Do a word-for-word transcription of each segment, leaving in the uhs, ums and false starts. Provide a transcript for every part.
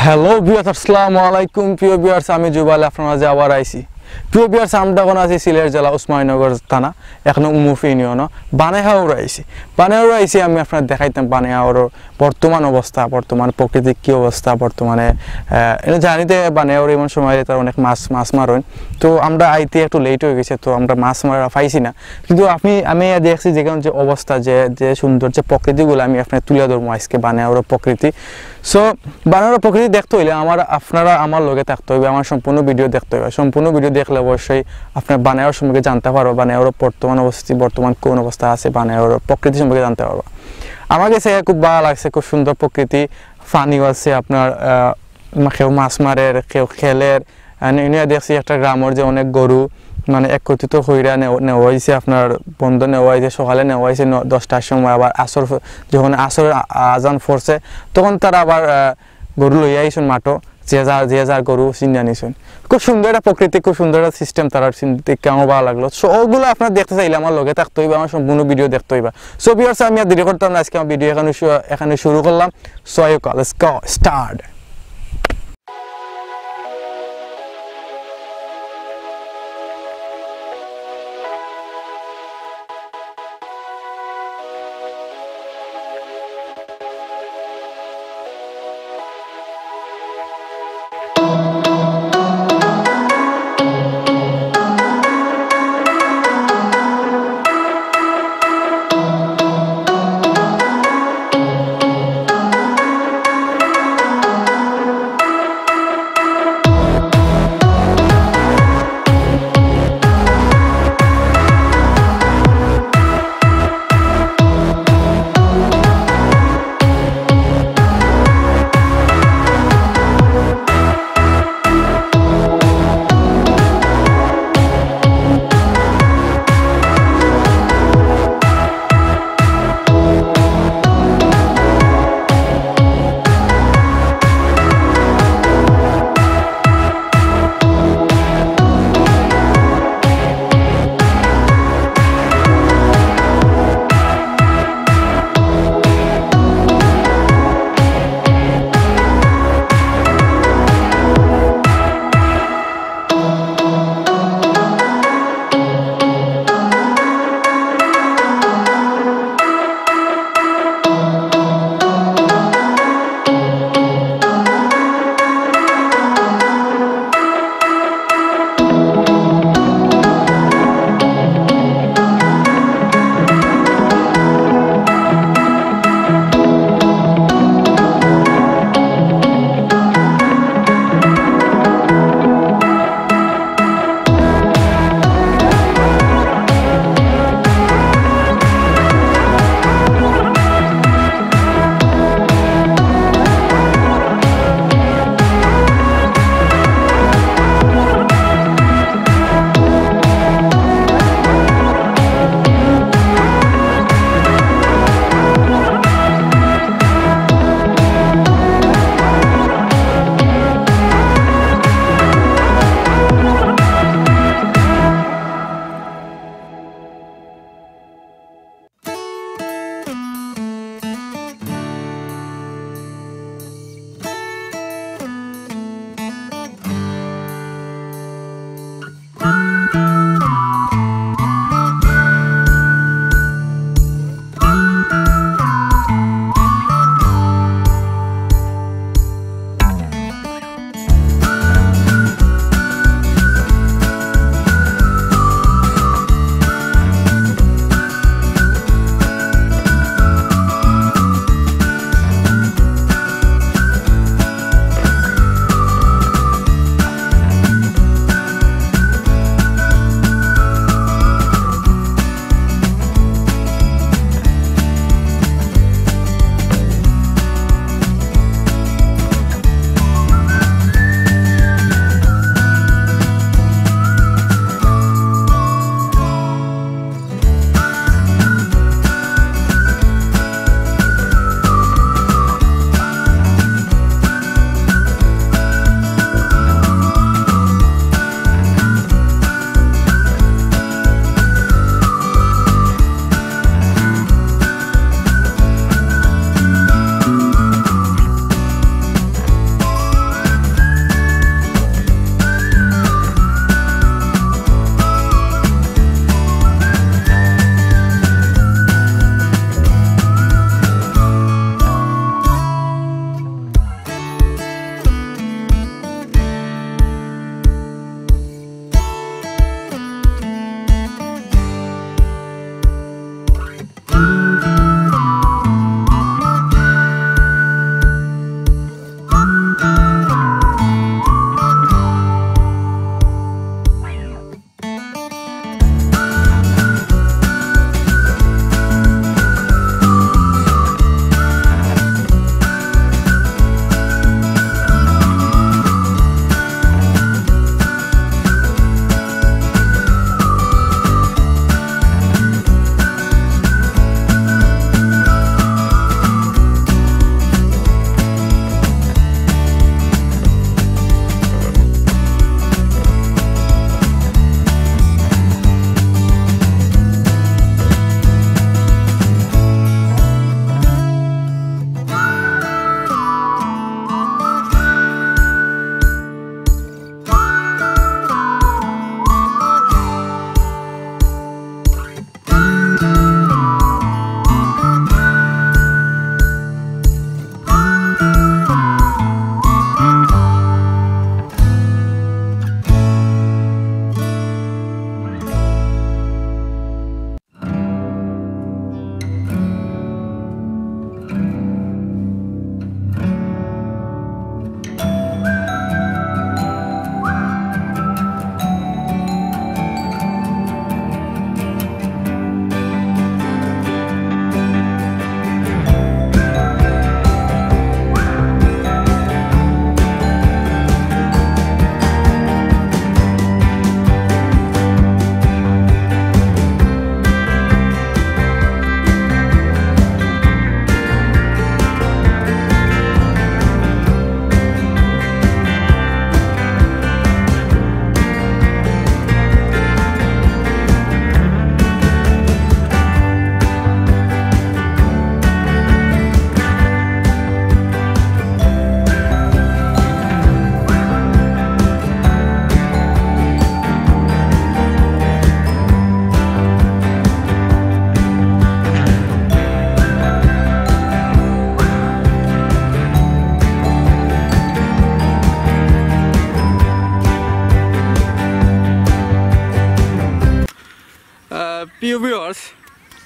Hello viewers, আসসালামু আলাইকুম। প্রিয় ভিউয়ার্স, আমি জুবাল, আপনার মাঝে আবার আইছি। প্রিয় ভিউয়ার্স, আমরা এখন আছি সিলেট জেলা উসমানীনগর থানা, এখন উমুফি ইউনিয়ন, বানেহাওর আইছি। বানেহাওর আইছি, আমি আপনার দেখাইতাম বানেহাওর বর্তমান অবস্থা, বর্তমান প্রকৃতির কি অবস্থা বর্তমানে। আহ, এটা জানিতে বানেহাওর এমন সময় তার অনেক মাছ, মাছ মারইন। তো আমরা আইতে একটু লেট হয়ে গেছে, তো আমরা মাছ মারা পাইছি না। কিন্তু আপনি, আমি দেখছি যেখানে যে অবস্থা, যে, যে সুন্দর যে প্রকৃতিগুলো আমি আপনার তুলে ধরবো আজকে বানেহাওর প্রকৃতি। সো বানেহাওর প্রকৃতি দেখতে হইলে আমার, আপনারা আমার লগে থাকতে হইবে, আমার সম্পূর্ণ ভিডিও দেখতে হইবে। সম্পূর্ণ ভিডিও দেখলে অবশ্যই আপনার বানেহাওর সম্পর্কে জানতে পারবো, বানেহাওর বর্তমান অবস্থিতি, বর্তমান কোন অবস্থা আছে, বানেহাওর প্রকৃতি সম্পর্কে জানতে পারবো। আমার কাছে খুব ভালো লাগছে, খুব সুন্দর প্রকৃতি, পানিও আছে আপনার, আহ, মা-, কেউ মাছ মারের, কেউ খেলের। আর এনে দেখছি একটা গ্রামের যে অনেক গরু মানে একত্রিত কইরা নেও-, নেওয়া হয়েছে, আপনার বন্ধ নেওয়া হয়েছে, সকালে নেওয়া হয়েছে ন-, দশটার সময়, আবার আসর ফ-, যখন আসর আ-, আজান পড়ছে, তখন তারা আবার, আহ, গরু লইয়া আইসুন মাঠো, যে যার, যে যার গরু চিন্তা নিছুন। খুব সুন্দর একটা প্রকৃতি, খুব সুন্দর একটা সিস্টেম, তারা চিন্তা দেখে আমার ভালো লাগলো। সো ওগুলো আপনারা দেখতে চাইলে আমার লগে থাকতে হইবে, আমার সম্পূর্ণ ভিডিও দেখতে হইবা। সো ভিউয়ার্স, আমি আর দেরি করতাম না, আজকে আমার ভিডিও এখানে শু-, এখানে শুরু করলাম। সো আইউক্কা, let's go, start।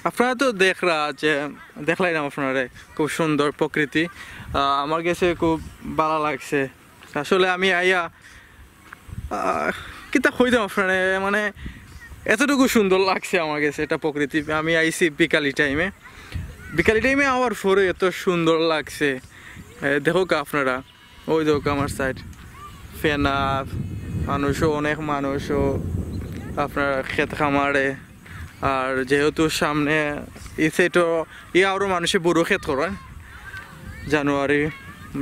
আপনারা তো দেখরা যে, দেখলাইলাম আপনারে, খুব সুন্দর প্রকৃতি। আহ, আমার গেছে খুব ভালা লাগছে। আসলে আমি আইয়া, আহ, কিতা কইতাম আপনারে, মানে, এতটুকু সুন্দর লাগছে আমার গেছে এটা প্রকৃতি। আমি আইছি বিকালি টাইমে, বিকালি টাইমে আওয়ার পরে এত সুন্দর লাগছে। এ, দেখউক্কা আপনারা, ওই দেখউক্কা আমার সাইড, ফেনা, মানুষও, অনেক মানুষও, আপনার খেত খামারে। আর যেহেতু সামনে এই সাইডও, ই আরও মানুষে বড়ো খেত করইন, জানুয়ারি,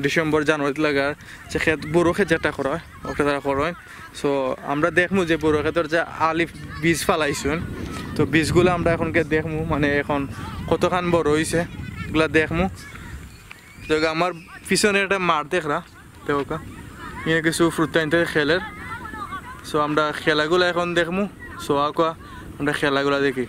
ডিসেম্বর, জানুয়ারিত লাগার যে খেত, বড়ো খেত যেটা করইন, ওটা তারা করইন। সো আমরা দেখমু যে বড়ো খেতর যে আলি বীজ ফালাইছইন, তো বীজগুলা আমরা এখনকে দেখমু, মানে, এখন কতখান বড়ো অইছে, এগুলা দেখমু। তো আমার পিছনে একটা মাঠ দেখরা, দেখউক্কা, ইনো কিছু ফুরুত্তাইন্তে খেলের। সো আমরা খেলাগুলা এখন দেখমু। সো আউক্কা, আমরা খেলাগুলা দেখি।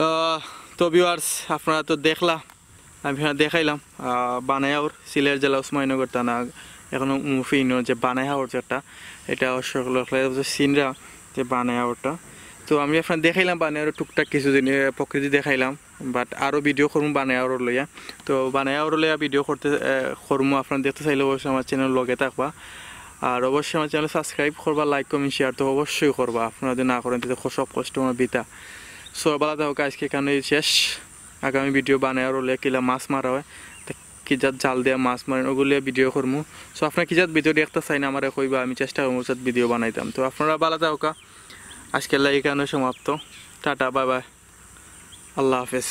আহ, তো ভিউয়ার্স, আপনারা তো দেখলা, আমি আপনারে দেখাইলাম, আহ, বানাইয়াউর, সিলেট জেলা উসমানীনগর থানা, এখন মুফি ইউনিয়ন যে বানাইয়াউর যেটা, এটা অবশ্য হলো সিনরা যে বানাইয়াউরটা। তো আমি আপনারে দেখাইলাম বানাইয়াউর টুকটাক কিছু জিনিস, প্রকৃতি দেখাইলাম, বাট আরও ভিডিও করমু বানাইয়াউর লইয়া। তো বানাইয়াউর লইয়া ভিডিও করতে, আহ, করমু, আপনারা দেখতে চাইলে অবশ্যই আমার চ্যানেল লগে থাকবা। আর অবশ্যই আমার চ্যানেল সাবস্ক্রাইব করবা, লাইক, কমেন্ট, শেয়ার তো অবশ্যই করবা। আপনারা যদি না করেন, তাহলে সব কষ্ট আমার বৃথা। সো, ভালা থাকউক্কা, আজকে এখানেই শেষ। আগামী ভিডিও বানাইয়াউর লইয়া কিলা মাছ মারা হয়, তা কি জাত জাল দিয়া মাছ মারেন, ওগুলিয়া ভিডিও করমু। সো, আপনারা কি জাত ভিডিও দেখতা চাইন, আমারে কইবা, আমি চেষ্টা করমু জাত ভিডিও বানাইতাম। তো আপনারা ভালা থাকউক্কা, আজকের লাগি এখানে সমাপ্ত। টাটা, বাই বাই, আল্লাহ হাফেজ।